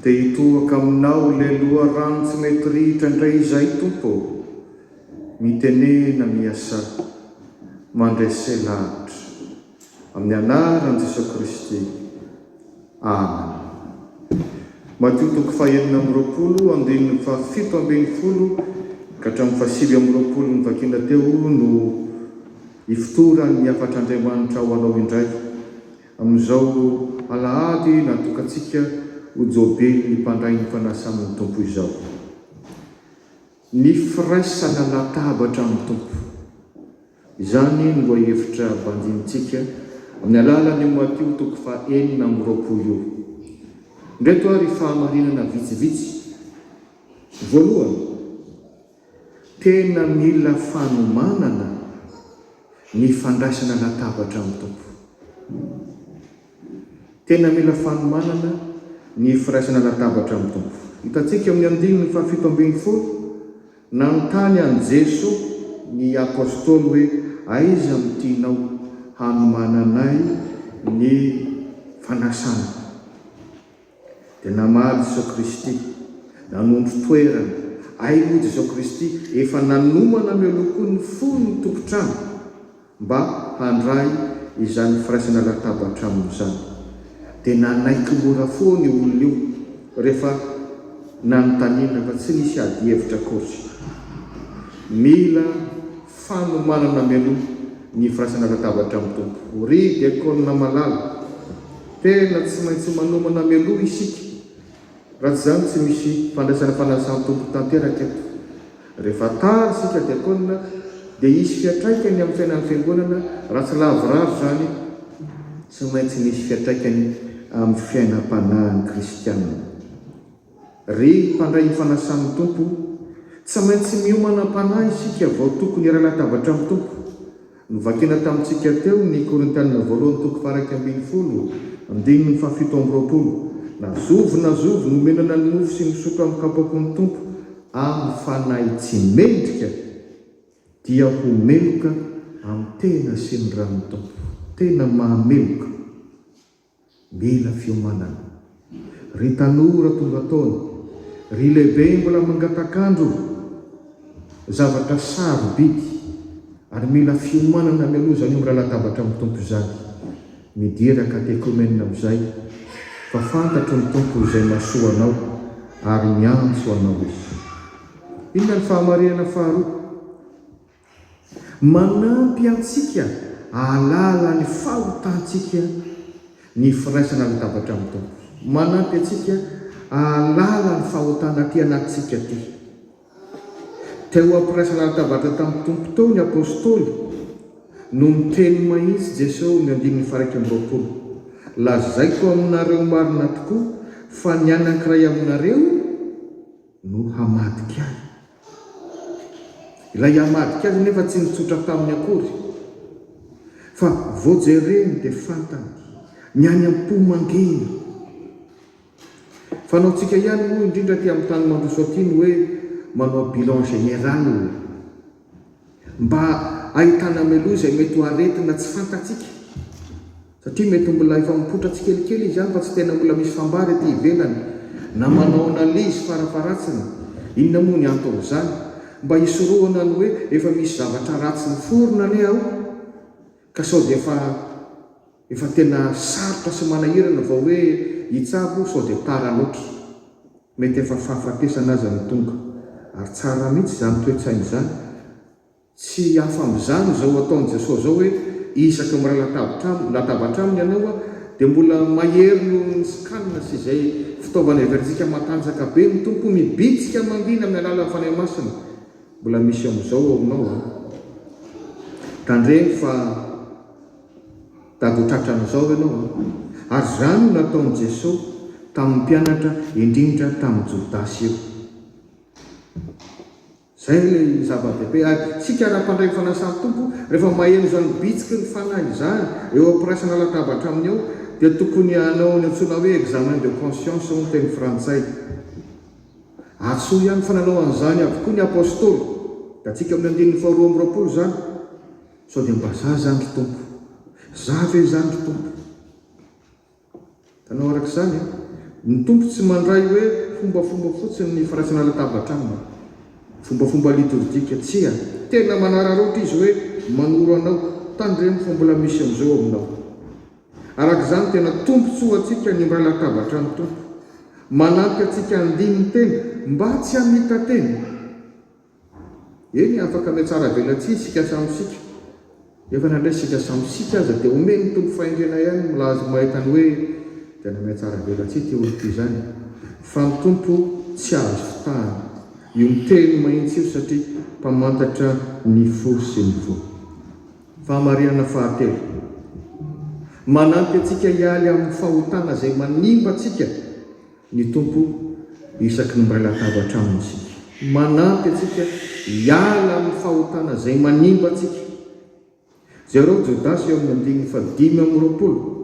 Te hitohaka aminao ilay loharano tsy mety ritra indray izahay Tompo ô! Mitenena miasà, mandrese lahatra. Amin'ny anaran'i Jesoa Kristy. Amen. Matio toko faha-26 andininy faha-17 ka hatramin'ny faha-29 novakiana teo no ifotoran'ny hafatr'Andriamanitra ho anao indray amin'izao alahady natokantsika ho Jobilin'ny Mpandray ny Fanasan'ny Tompo izao. Ny firaisana latabatra amin'ny Tompo. Izany no lohahevitra banjinintsika amin'ny alalan'io Matio toko faha-26 io. Indreto ary fahamarinana vitsivitsy. Voalohany, tena mila fanomanana ny fandraisana latabatra amin'ny Tompo. Tena mila fanomanana ny firaisana latabatra amin'ny Tompo. Hitantsika amin'ny andininy faha-17, nanontany an'i Jesoa ny Apostoly hoe, Aiza no tianao hanomananay ny fanasana? Dia namaly Jesoa Kristy, nanondro toerana, Ay moa Jesoa Kristy efa nanomana mialoha koa ny fon'ny tompon-trano. mba handray izany firaisana latabatra aminy izany. Dia nanaiky mora foana io olona io rehefa nanontaniana fa tsy nisy adihevitra akory. Mila fanomanana mialoha ny firaisana latabatra amin'ny Tompo. Ry diakona malala, tena tsy maintsy manomana mialoha isika Raha tsy izany tsy misy fandraisana fanasan'ny Tompo tanteraka eto. Rehefa tara isika diakona dia hisy fiantraikany amin'ny fiainan'ny fiangonana, raha tsy lavorary izany tsy maintsy misy fiantraikany amin'ny fiainam-panahin'ny kristiana. Ry mpandray ny fanasan'ny Tompo, tsy maintsy miomana am-panahy isika vao tokony hiray latabatra amin'ny Tompo. Novakiana tamintsika teo ny Korintianina voalohany toko faha-11, andininy faha-27, Na zovy na zovy no mihinana ny mofo sy misotro amin'ny kapoaky ny Tompo amin'ny fanahy tsy mendrika, dia ho meloka amin'ny tena sy ny ran'ny Tompo. Tena mahameloka. Mila fiomanana. Ry tanora tonga taona, ry lehibe mbola mangatak'andro, zavatra sarobidy ary mila fiomanana mialoha izany io miralatabatra amin'ny Tompo izany. Midira katekomena amin'izay fa fantatry ny Tompo izay mahasoa anao ary miantso anao Izy. Inona ny fahamarinana faharoa? Manampy antsika hahalala ny fahotantsika ny firaisana latabatra amin'ny Tompo. Manampy antsika hahalala ny fahotana aty anatintsika aty. Teo am-piraisana latabatra tamin'ny Tompo teo ny Apostoly no niteny mahitsy Jesosy ny andininy faha-21, Lazaiko aminareo marina tokoa fa ny anankiray aminareo no hamadika ahy. Ilay hamadika azy nefa tsy nitsotra taminy akory, fa vao jereny dia fantany, ny any am-po mangina. Fanaontsika ihany moa indrindra aty amin'ny tany mandroso aty ny hoe manao bilan général. Mba ahitana mialoha izay mety ho aretina tsy fantatsika. Satria mety mbola efa mipoitra tsikelikely izy any fa tsy tena mbola misy fambara ety ivelany. Na manao analyse farafaharatsiny. Inona moa ny anton'izany? Mba hisorohana ny hoe efa misy zavatra ratsy miforona anie ao ka sao dia efa efa tena sarotra sy manahirana vao hoe hitsabo sao dia tara loatra. Mety efa fahafatesana aza no tonga. Ary tsara mihitsy izany toe-tsaina izany. Tsy hafa amin'izany izao ataon'i Jesoa izao hoe isaky ny miray latabatra latabatra aminy ianao dia mbola mahery noho ny scan sy izay fitaovana heverintsika matanjaka be ny Tompo mibitsika mangina amin'ny alalan'ny Fanahy Masina. Mbola misy amin'izao ao aminao an. Tandremo fa Tady ho tratran'izao ianao an! Ary izany no nataon'i Jesoa tamin'ny mpianatra, indrindra tamin'i Jodasy io. Izay ilay zava-dehibe. Ary isika raha mpandray ny fanasan'ny Tompo, rehefa maheno izany bitsiky ny Fanahy izany eo am-piraisana latabatra aminy eo, dia tokony hanao ny antsoina hoe examen de conscience hoy ny teny frantsay. Ary soa ihany fa nanao an'izany avokoa ny Apostoly. Hitantsika amin'ny andininy faharoa amby 20 izany. Sao dia mba za zany ry Tompo? Za ve zany ry Tompo? Hitanao araka izany an? Ny Tompo tsy mandray hoe fombafomba fotsiny ny firaisana latabatra aminy. Fombafomba litorjika, tsia. Tena manararaotra Izy hoe manoro anao, tandremo fa mbola misy an'izao aminao. Araka izany, tena tombontsoa ho antsika ny miray latabatra amin'ny Tompo. Manampy antsika handini-tena mba tsy hamita-tena. Eny, afaka mihatsara velatsihy isika samy isika. Nefa na indray isika samy isika aza dia omen'ny Tompo fahendrena ihany milaza mahita ny hoe tena mihatsara velatsihy ity olona ity izany. Fa ny Tompo tsy azo fitahana. Io miteny mahitsy io satria mpamantatra ny fo sy ny voa. Fahamarinana fahatelo. Manampy antsika hialy amin'ny fahotana izay manimba antsika. Ny Tompo isaky ny miray latabatra Aminy isika. Manampy antsika hiala amin'ny fahotana izay manimba antsika. Jereo Jodasy eo amin'ny andininy fahadimy amby 20.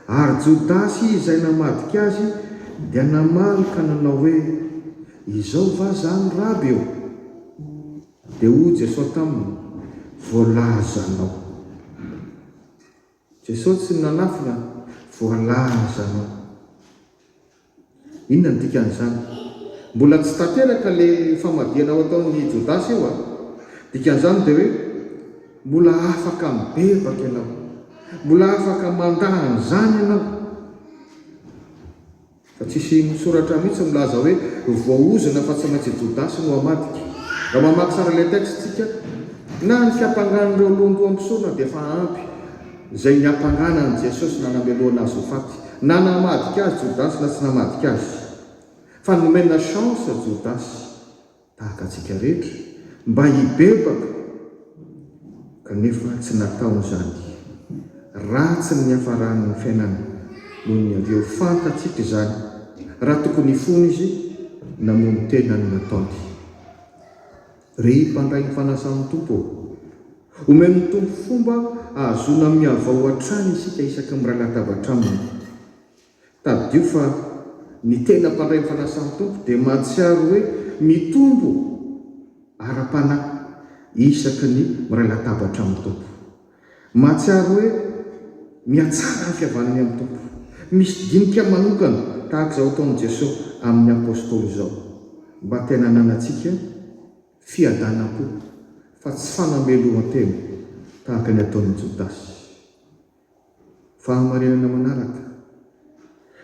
Ary Jodasy izay namadika Azy dia namaly ka nanao hoe, Izao va izany, Raby ô? Dia hoy Jesoa taminy, Voalazanao. Jesosy tsy nanafina, voalazanao. Inona no dikan'izany? Mbola tsy tanteraka le famadihana ho ataon'i Jodasy io a! Dikan'izany dia hoe mbola afaka mibebaka ianao. Mbola afaka mandà an'izany ianao. Fa tsisy misoratra mihitsy milaza hoe voaozona fa tsy maintsy Jodasy no hamadika. Raha mamaky tsara ilay texte tsika, na ny fiampangan'ireo lohandoham-pisorona dia efa ampy izay niampangana an'i Jesosy nanamelohana azy ho faty. Na namadika azy Jodasy na tsy namadika azy. Fa nomena chance Jodasy. tahaka antsika rehetra, mba hibebaka, kanefa tsy nataony izany. Ratsy ny niafaran'ny fiainany nony avy eo, fantatsika izany, raha tokony hifona izy, namono tena no nataony. Ry mpandray ny fanasan'ny Tompo ô, omen'ny Tompo fomba ahazoana mihavao hatrany isika isaky ny miray latabatra Aminy. Tadidio fa ny tena mpandray ny fanasan'ny Tompo dia mahatsiaro hoe mitombo ara-panahy isaky ny miray latabatra amin'ny Tompo. Mahatsiaro hoe mihatsara ny fihavanany amin'ny Tompo. Misy dinika manokana tahaka izao ataon'i Jesoa amin'ny Apostoly izao, mba tena hananantsika fiadanam-po fa tsy fanamelohan-tena tahaka ny ataon'i Jodasy. Fahamarinana manaraka.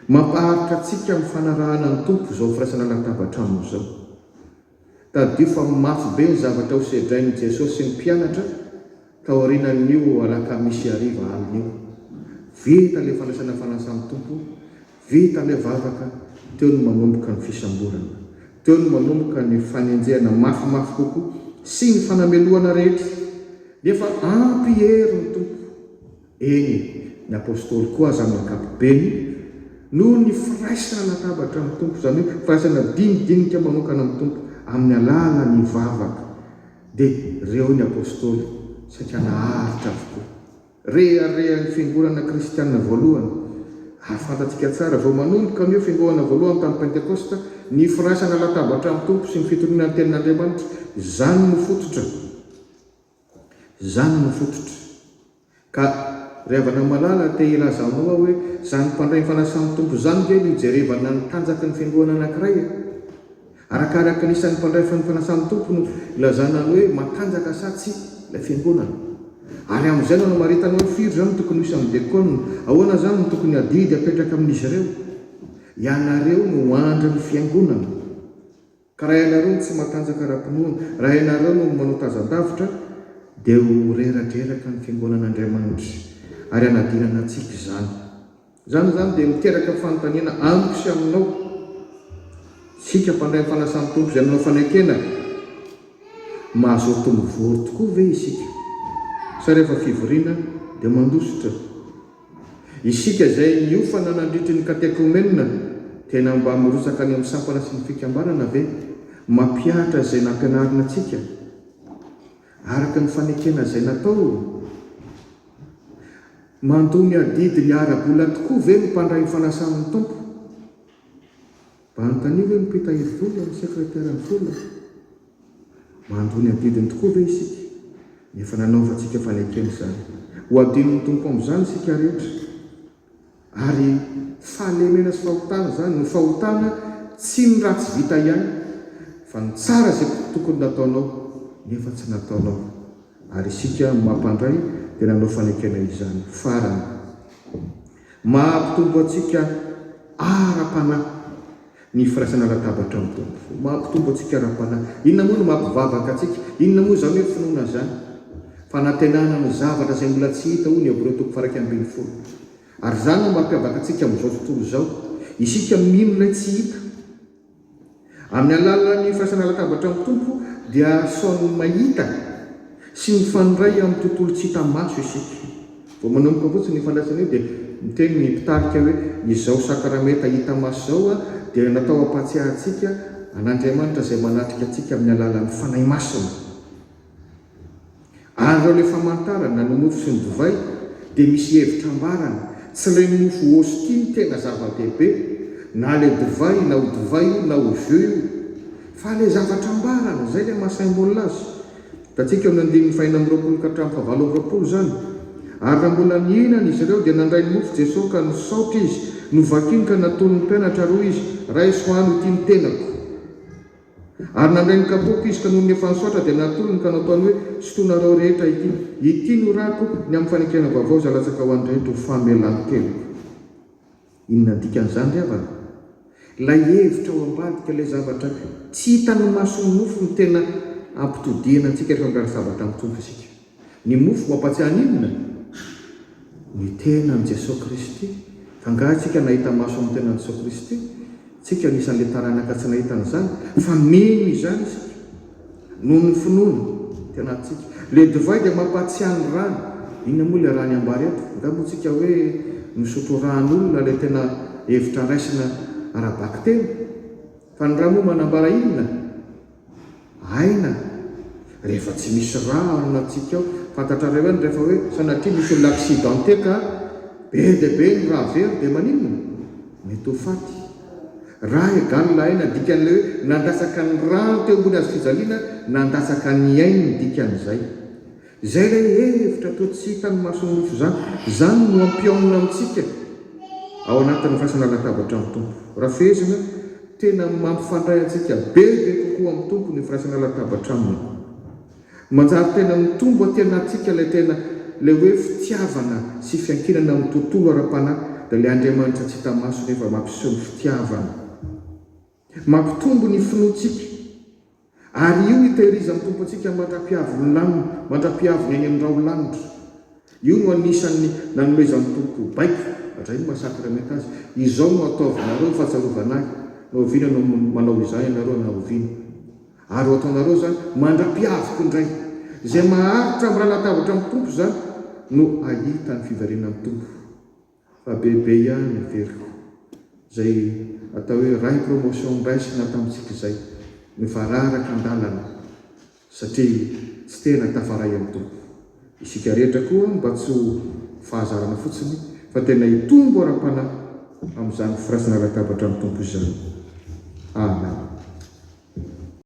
Mampaharitra antsika amin'ny fanarahana ny Tompo izao firaisana latabatra aminy izao. Tadidio fa mafy be ny zavatra ho sedrain'i Jesosy sy ny mpianatra taorianan'io alakamisy hariva alina io. Vita ilay fandraisana fanasan'ny Tompo, vita ilay vavaka, teo no manomboka ny fisamborana. Teo no manomboka ny fanenjehana mafimafy kokoa sy ny fanamelohana rehetra. Nefa ampy hery ny Tompo. Eny, ny Apostoly koa aza amin'ny ankapobeny, noho ny firaisana latabatra amin'ny Tompo, izany hoe firaisana dinidinika manokana amin'ny Tompo amin'ny alalan'ny vavaka, dia ireo ny Apostoly saika naharitra avokoa. Reharehan'ny Fiangonana kristiana voalohany, ary fantatsika tsara, vao manomboka an'io Fiangonana voalohany tamin'ny Pentekosta, ny firaisana latabatra amin'ny Tompo sy ny fitoriana ny Tenin'Andriamanitra, izany no fototra. Izany no fototra. Ka ry havana malala, te hilaza aminao aho hoe, izany mpandray ny fanasan'ny Tompo izany ve no ijerevana ny tanjaky ny fiangonana anankiray e? Arakaraka ny isan'ny mpandray ny fanasan'ny Tompo no ilazana ny hoe matanjaka sa tsia ilay fiangonana. Ary amin'izay no anamaritana hoe firy izany no tokony ho isan'ny dekona, ahoana izany no tokony adidy apetraka amin'izy ireo. Ianareo no andrin'ny fiangonana. Ka raha ianareo no tsy matanjaka ara-pinoana, raha ianareo no manao tazan-davitra, dia ho reradreraka ny Fiangonan'Andriamanitra, ary hanadinana antsika izany. Izany izany dia miteraka fanontaniana amiko sy aminao, isika mpandray ny fanasan'ny Tompo izay nanao fanekena, mazoto mivory tokoa ve isika? Sa rehefa fivoriana dia mandositra? Isika izay niofana nandritry ny katekomenina, tena mba mirotsaka any amin'ny sampana sy ny fikambanana ve? Mampihatra izay nampianarina antsika? Araka ny fanekena izay natao? Mandoa ny adidiny ara-bola tokoa ve ny mpandray ny fanasan'ny Tompo? Mba anontanio ve ny mpitahiry vola, ny sekreteran'ny vola? Mandoa ny adidiny tokoa ve isika? Ny efa nanaovantsika fanekena izany. Ho adinon'ny Tompo amin'izany isika rehetra. Ary. Fahalemena sy fahotana izany. Ny fahotana tsy ny ratsy vita ihany fa ny tsara izay tokony nataonao nefa tsy nataonao. Ary isika mampandray dia nanao fanekena izany. Farany, maha-mpitombo antsika ara-panahy ny firaisana latabatra amin'ny Tompo. Maha-mpitombo antsika ara-panahy. Inona moa no maha-mpivavaka antsika? Inona moa izany hoe finoana izany? Fanantenana ny zavatra izay mbola tsy hita hoy ny Hebreo toko faha-11. Ary izany no mampiavaka antsika amin'izao tontolo izao. Isika mino ilay tsy hita. Amin'ny alalan'ny firaisana latabatra amin'ny Tompo dia asaony mahita sy mifandray amin'ny tontolo tsy hita maso isika. Vao manomboka fotsiny io fandraisana io dia miteny ny mpitarika hoe izao sakramenta hita maso izao dia natao hampahatsiahy antsika an'Andriamanitra izay manatrika antsika amin'ny alalan'ny Fanahy Masina. Ary ireo ilay famantarana, ny mofo sy ny divay, dia misy hevitra ambarany. Tsy ilay mofo hostie no tena zava-dehibe, na ilay divay, na ho divay io na ho jus io, fa ilay zavatra ambarany, izay ilay maha symbole azy. Hitantsika eo amin'ny andininy fahenina amby 20 ka hatramin'ny fahavalo amby 20 izany. Ary raha mbola nihinana izy ireo, dia nandray ny mofo Jesoa ka nisaotra Izy, novakiny ka natolony ny mpianatra ary hoy Izy, Raiso hano ity ny tenako. Ary nandray ny kapoaka izy, ka nony efa nisaotra, dia natolony ka nataony hoe, Sotroinareo rehetra ity. Ity no rako, ny amin'ny fanekena vaovao izay alatsaka ho an'ny rehetra ho famelan-keloka. Inona ny dikan'izany ry havana? Ilay hevitra ao ambadika, ilay zavatra tsy hitan'ny mason'ny nofo no tena ampitodihana antsika rehefa mirary sabatra amin'ny Tompo isika. Ny mofo mampatsiahy ny inona? Ny tenan'i Jesoa Kristy. Fa angaha isika nahita maso amin'ny tenan'i Jesoa Kristy? Tsika anisan'ilay taranaka tsy nahita an'izany, fa mino izany isika. Noho ny finoana, tena antsika. Ilay divay dia mampahatsiahy ny rany. Inona moa ilay rany ambara eto? Angaha moa tsika hoe misotro ran'olona ilay tena hevitra raisina ara-bakiteny? Fa ny ra moa manambara inona? Aina, rehefa tsy misy rà ao anatintsika ao, fantatrareo ihany rehefa hoe sanatria misy olona accidenté ka be dia be ny rà very dia maninona? Mety ho faty. Rà égale aina, dikan'ilay hoe nandatsaka ny ràny teo ambony hazofijaliana, nandatsaka ny ainy ny dikan'izay. Izay ilay hevitra toa tsy hitan'ny mason'ny nofo izany. Izany no hampihaonina amintsika ao anatin'ny fasana latabatra amin'ny Tompo. Raha fehezina, tena mampifandray antsika bebe kokoa amin'ny Tompo ny firaisana latabatra Aminy. Manjary tena mitombo aty anatintsika ilay tena ilay hoe fitiavana sy fiankinana amin'ny tontolo ara-panahy, dia ilay Andriamanitra tsy hita maso nefa mampiseho ny fitiavany. Mampitombo ny finoantsika. Ary io hitehirizan'ny Tompo antsika mandra-pihavin'ny laniny, mandra-pihaviny any amin'ny rahon-lanitra. Io no anisan'ny nanomezan'ny Tompo baiko, raha io maha sakramenta azy, Izao no ataovinareo ho fahatsiarovana Ahy, na oviana no manao izany ianareo na oviana. Ary ho ataonareo izany mandra-pihaviko indray. Izay maharitra amin'ny latabatra amin'ny Tompo izany no hahita ny fiverenan'ny Tompo. Fa bebe ihany averiko izay atao hoe ray promotion nraisina tamintsika izay no efa raraka andalana satria tsy tena tafaray amin'ny Tompo. Isika rehetra koa mba tsy ho fahazarana fotsiny fa tena hitombo ara-panahy amin'izany firaisana latabatra amin'ny Tompo izany. Amen.